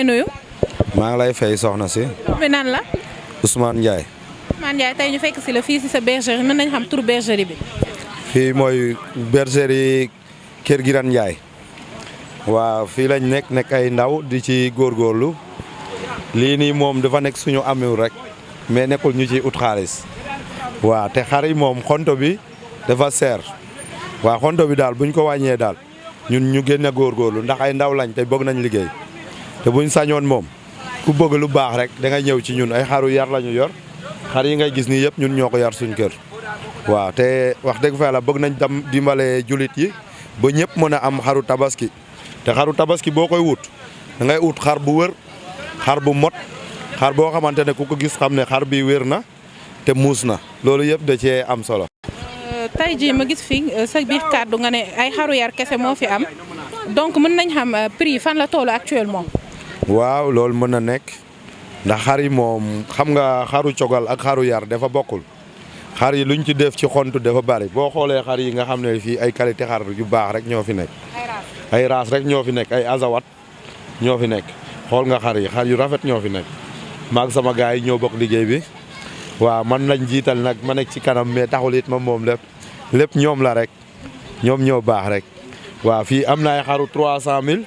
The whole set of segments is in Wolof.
lay nuyu. maa ngi lay fay soxna si. bi nan la. Ousmane Ndiaye. Ousmane Ndiaye tey ñu fekk si la fii si sa bergerie mën nañ xam turu bergerie bi. fii mooy bergerie Kër Girane Ndiaye. waaw fii lañ nekk ay ndaw di ci góorgóorlu lii nii moom dafa nekk suñu amul rek mais nekkul ñu ci ut xaalis. waaw te xar yi moom xonto bi dafa seer. waaw xonto bi daal buñ ko wàññee daal ñun ñu gën a góorgóorlu ndax ay ndaw lañ te bëgg nañ liggéey te buñ sañoon moom ku bëgg lu baax rek da ngay ñëw ci ñun ay xaru yar lañu yor xar yi ngay gis nii yëpp ñun ñoo ko yar suñ kër. waaw te wax dëgg fa yàlla bëgg nañ tam dimbale julit yi ba ñëpp mën a am xaru tabaski te xaru tabaski boo koy wut da ngay ut xar bu wër xar bu mot xar boo xamante ne ku ko gis xam ne xar bi wér na te muus na loolu yëpp da cee am solo. tey jii ma gis fi sa biir kàddu nga ne ay xaru yar kese moo fi am donc mën nañ xam prix fan la toll actuellement. waaw loolu mën na nekk ndax xar yi moom xam nga xaru cogal ak xaru yar dafa bokkul xar yi luñ ci def ci xontu dafa bari boo xoolee xar yi nga xam ne fii ay qualité xar yu baax rek ñoo fi nekk. ay raas rek ñoo fi nekk ay azawat ñoo fi nekk xool nga xar yi xar yu rafet ñoo fi nekk maag sama gars yi ñoo bokk liggéey bi waaw man lañ jiital nag ma nekk ci kanam mais taxul it ma moom lépp ñoom la rek ñoom ñoo baax rek. waaw fii am na ay xaru 300000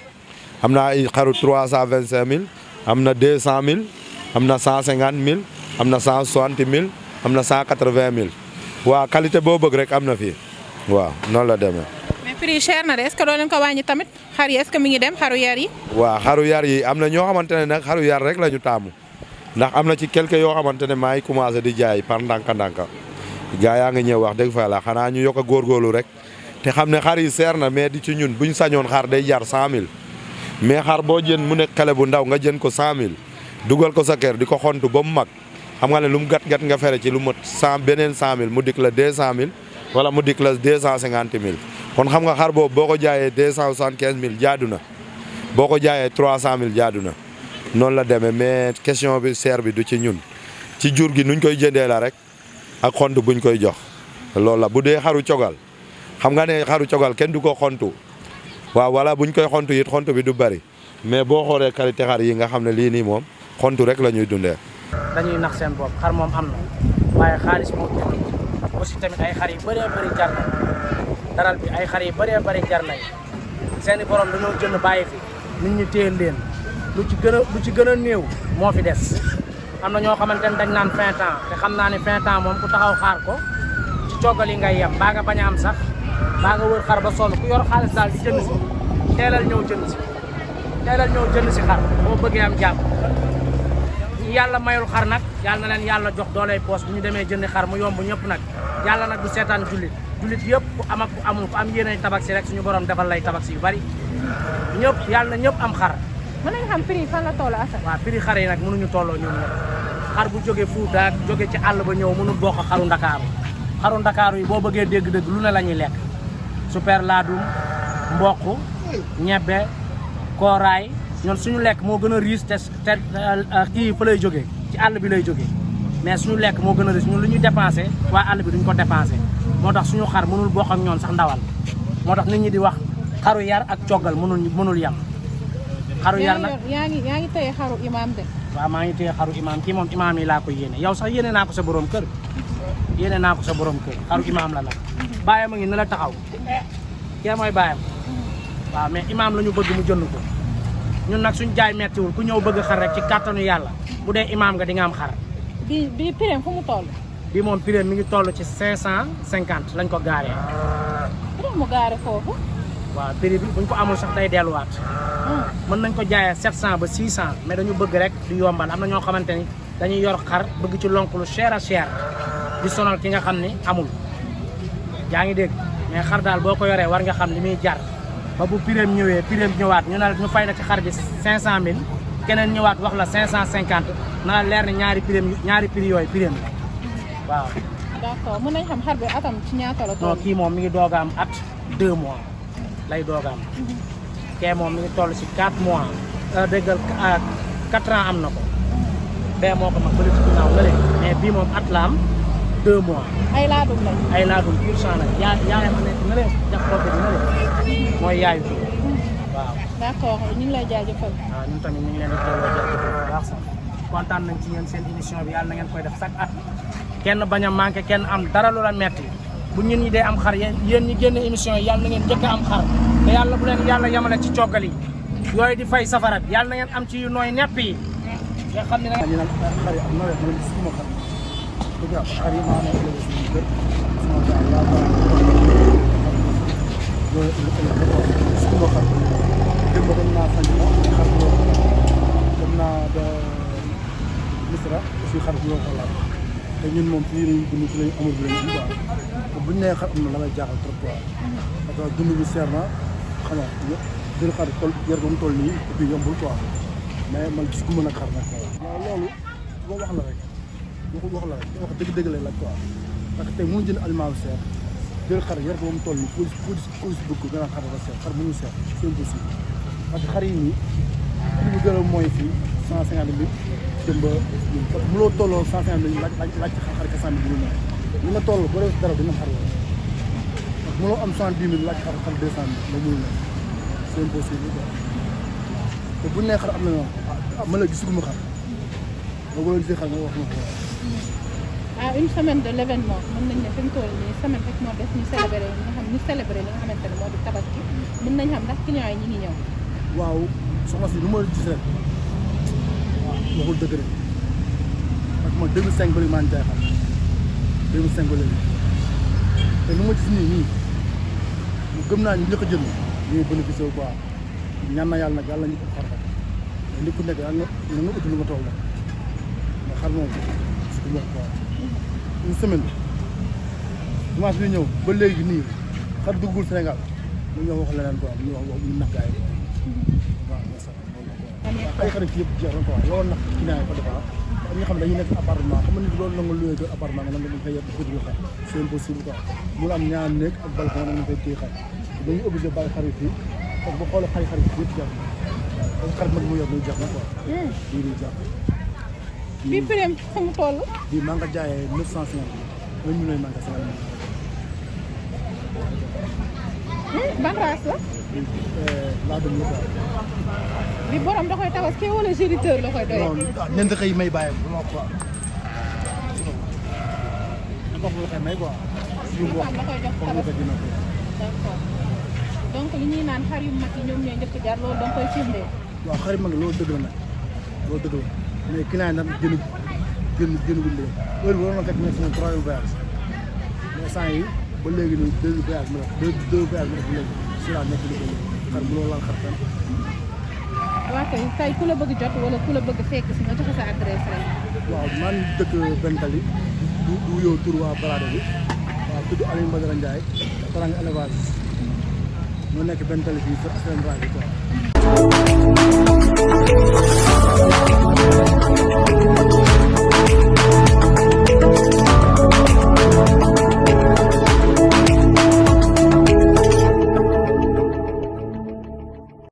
am na ay xaru 325000 am na 200000 am na 150000 am na 160000 am na 180000 waaw qualité boo bëgg rek am na fii waaw noonu la demee. mais prix cher na de est-ce que doo leen ko wàññi tamit xar yi est-ce que mi ngi dem xaru yar yi. waaw xaru yar yi am na ñoo xamante ne nag xaru yar rek la ñu taamu ndax am na ci quelque yoo xamante ne maa ngi commencé di jaay par ndànka-ndànka gaa yaa ngi ñëw wax dëgg fa yàlla xanaa ñu yokk a góorgóorlu rek te xam ne xar yi seer na mais di ci ñun buñ sañoon xar day jar 100000 mais xar boo jën mu nekk xale bu ndaw nga jën ko 100000 dugal ko sa kër di ko xontu ba mu mag xam nga ne lu mu gat nga fere ci lu mot 100 beneen 100000 mu dik la 200000 wala mu dik la 250000 kon xam nga xar boobu boo ko jaayee 275000 jaadu na boo ko jaayee 300000 jaadu na noonu la demee mais question bi seer bi du ci ñun ci jur gi nuñ koy jëndee la rek ak xont buñ koy jox loolu la bu dee xaru cogal xam nga ne xaru cogal kenn du ko xontu waaw wala buñ koy xontu it xontu bi du bari mais boo xoolee qualité xar yi nga xam ne lii nii moom xontu rek la ñuy dundee. dañuy nax seen bopp xar moom am na waaye xaalis moo aussi tamit ay xar yu bëree bëri jar na daral bi ay xar yu bëree bëri jar nañ seeni borom dañoo jënd bàyyi fi nit ñi téyel leen lu ci gën a néew moo fi des am na ñoo xamante ne dañ naan 20 ans te xam naa ne 20 ans moom ku taxaw xaar ko ci coggal yi ngay yem baa nga bañ a am sax baa nga wër xar ba sonn ku yor xaalis daal di jënd si teelal ñëw jënd si xar boo bëggee am jàmm yàlla mayul xar nag yàlla na leen yàlla jox dooley poos bu ñu demee jëndi xar mu yomb ñëpp nag yàlla nag du seetaan jullit yëpp ku am ak ku amul ku am yéenay tabax si rek suñu borom defal lay tabax yu bari ñëpp yàlla na ñëpp am xar. mën nañu xam prix fan la toll Assane. waaw prix xar yi nag mënuñu tolloo ñun ñëpp xar bu jógee Fuuta ak jóge ci àll ba ñëw mënul bokk xaru ndakaaru yi boo bëggee dégg-dégg lu ne la ñuy lekk super laadum mboq ñebbe kooraay ñoon suñu lekk moo gën a riis te kii fa lay jógee ci àll bi lay jógee mais suñu lekk moo gën a riis ñun lu ñuy dépensé waa àll bi duñ ko dépensé moo tax suñu xar mënul bokk ak ñoon sax ndawal moo tax nit ñi di wax xaru yar ak coggal mënul yam xaru yar nag yaa ngi téye xaru imaam de. waaw maa ngi téye xaru imaam kii moom imaam yi laa koy yéene yow sax yéene naa ko sa borom kër xaru imaam la nag baayam a ngi ne la taxaw kee mooy baayam waaw mais imaam la ñu bëgg mu jënd ko ñun nag suñ jaay mettiwul ku ñëw bëgg xar rek ci kàttanu yàlla bu dee imaam nga di nga am xar. bi prix fu mu toll. bi moom prix mi ngi toll ci 550 lañ ko gaaree. prix mu gaare foofu. waaw prix bi buñ ko amul sax day delluwaat. mën nañ ko jaayee 700 ba 600 mais dañu bëgg rek di yombal am na ñoo xamante ni dañuy yor xar bëgg ci lonk lu cher a cher di sonal ki nga xam ni amul yaa ngi dégg mais xar daal boo ko yoree war nga xam li muy jar. ba bu pireem ñëwee pireem ñëwaat ñu ne ñu fay na ci xar bi 500000 keneen ñëwaat wax la 550 na la leer ne ñaari prix yooyu pireem la waaw. d'accord mën nañ xam xar bi atam ci ñaata la toll. non kii moom mi ngi doog a am at 2 mois lay doog a am. kee moom mi ngi toll ci 4 mois déggal 4 ans am na ko. bee moo ko mag bële ci ginnaaw la léegi mais bii moom at la am 2 mois. ay laadum lañ. ay laadum pur sang nag yaayam a nekk na leen jàpp kooku dina leen mooy yaayu kii waaw. d'accord ñu ngi lay jaajëfal. waaw ñun tamit ñu ngi leen di delloo jaajëfal bu baax sax kontaan nañ ci yéen seen émission bi yàlla na ngeen koy def chaque at kenn bañ a manqué kenn am dara lu la metti bu ñun ñi dee am xar yéen ñi génn émission yi yàlla na ngeen njëkk a am xar te yàlla bu leen yàlla yemale ci coggal yi yooyu di fay safara bi yàlla na ngeen am ci yu nooy nepp yi nga xam ne ñu naan xar yi am nawet man gisuma xar dëgg yàlla xar yi maa nekk léegi suñu kër sama daal laa baax gisuma xar démb dem naa sañ xar bu dem naa ba Misra aussi xar bu ko laal te ñun moom fii lañu dund fi lañu amul bi lañu quoi te buñ nee xar am na la may jaaxal trop quoi parce que dund bi seer na xam nga jël xar tool yor ba mu toll nii et puis yombul quoi mais man gis ku mën a xar nag waaw loolu boo wax la rek wax la rek wax dëgg-dëgg lay laaj quoi parce que tey mënu jënd aliment bu seer jël xar yor ba mu toll nii police bëgg ko gën a xar dafa seer xar bu ñu seer c'est impossible parce que xar yi nii li mu gën a mooy fii 150 000 dem ba parce que mënoo tolloo 150 000 laaj xar ka 100 000 li nga toll boo def dara dina xar yow parce que mënoo am 110 000 laaj xar 200 000 la mënul ne c'est impossible quoi te bu nee xar am na ñoo ma la gisuguma xar boo ko gisee xar nga wax ma ko à une semaine de l'événement mën nañ ne fi mu toll nii semaine rek moo des ñu célébrer li nga xamante ne moo di tabaski mën nañ xam ndax clients yi ñu ngi ñëw. waaw soxna si lu ma gis rek waaw waxul dëgg rek parce que man 2005 ba léegi maa ngi jaay xar 2005 ba léegi te lu ma gis nii mu gëm naa ñu njëkk a jënd ñu ngi bénéficié wu quoi ñaan na yàlla nag yàlla ñu ko xar xam mais nit ku nekk yàlla nga uti lu nga toll nag mais xar moom si du wax quoi une semaine dimanche bi ñëw ba léegi nii xar duggul Sénégal ñu ñëw wax leneen quoi ñu wax ñu nax gars yi ay xarit yëpp jeex na quoi loolu nag ci naa ko defa ñi nga xam ne dañuy nekk appartement xam nga nit loolu na nga loué ko appartement nga nag dañ fay yett xëdul xar c'est impossible quoi mu am ñaar néeg ak balcon nag ñu fay téye xar dañuy obligé bàyyi xarit fii parce que ba xoolee xarit yëpp jeex na parce que xarit mag mu yor muy jeex na quoi bii nii jeex bii prix fu mu toll. bii maa nga jaayee 950 1 million maa nga 50 ban race la. laa dem la quoi bi borom da koy tabaski wala géniteur la koy doyee. non ñeent xëy may bàyyi bu ma quoi ndox la koy may quoi suñu wax la koy jox comme tabaski. dina ko d'accord donc li ñuy naan xar yu mag yi ñoom ñooy njëkk jar loolu da nga koy firndee. waaw xarit mag loolu dëgg la nag loolu dëgg la mais client nag gënu wuñ leen heure bi waroon na fekk ne sama 3 voyage mais sant yi ba léegi nii 2 voyage ma def 2 voyage ma def léegi si laa nekk di ko xar bu loolu laal xar fenn waaw kay tey ku la bëgg jot wala ku la bëgg fekk si nga joxe sa adresse rek. waaw man dëkk Bentali du wuyoo tur waa Barade bi waaw tudd Aliou Badara Ndiaye Teranga élevage moo nekk Bentali fii sur Aslan Rabi quoi